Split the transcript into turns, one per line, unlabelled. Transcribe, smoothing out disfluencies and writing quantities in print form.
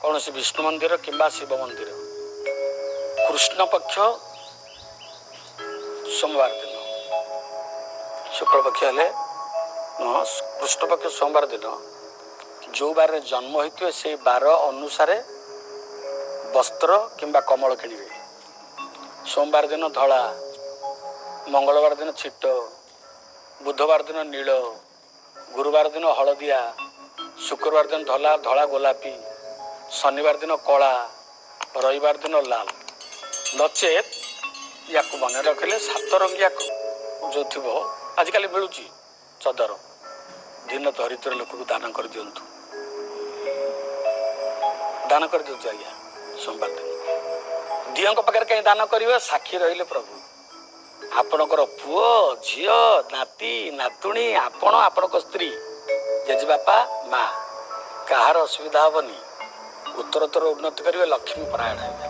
କୌଣସି ବିଷ୍ଣୁ ମନ୍ଦିର କିମ୍ବା ଶିବ ମନ୍ଦିର, କୃଷ୍ଣପକ୍ଷ ସୋମବାର ଦିନ, ଶୁକ୍ଳପକ୍ଷ ହେଲେ ନୁହଁ, କୃଷ୍ଣପକ୍ଷ ସୋମବାର ଦିନ ଯେଉଁ ବାରରେ ଜନ୍ମ ହୋଇଥିବେ ସେଇ ବାର ଅନୁସାରେ ବସ୍ତ୍ର କିମ୍ବା କମଳ କିଣିବେ। ସୋମବାର ଦିନ ଧଳା, ମଙ୍ଗଳବାର ଦିନ ଛିଟ, ବୁଧବାର ଦିନ ନୀଳ, ଗୁରୁବାର ଦିନ ହଳଦିଆ, ଶୁକ୍ରବାର ଦିନ ଧଳା ଧଳା ଗୋଲାପି, ଶନିବାର ଦିନ କଳା, ରବିବାର ଦିନ ଲାଲ। ନଚେତ୍ ୟାକୁ ମନେ ରଖିଲେ 7 ରଙ୍ଗିଆ ଯେଉଁ ଥିବ ଆଜିକାଲି ମିଳୁଛି ଚଦର, ଦିନ ଦରିଦ୍ର ଲୋକକୁ ଦାନ କରିଦିଅନ୍ତୁ, ଦାନ କରିଦିଅନ୍ତୁ ଆଜ୍ଞା। ସୋମବାର ଦିନ ଦିଅଙ୍କ ପାଖରେ କାହିଁ ଦାନ କରିବେ? ସାକ୍ଷୀ ରହିଲେ ପ୍ରଭୁ। ଆପଣଙ୍କର ପୁଅ, ଝିଅ, ନାତି, ନାତୁଣୀ, ଆପଣ, ଆପଣଙ୍କ ସ୍ତ୍ରୀ, ଜେଜେବାପା, ମା, କାହାର ଅସୁବିଧା ହବନି, ଉତ୍ତରୋତ୍ତର ଉନ୍ନତି କରିବେ, ଲକ୍ଷ୍ମୀ ପରାୟଣ ହେବେ।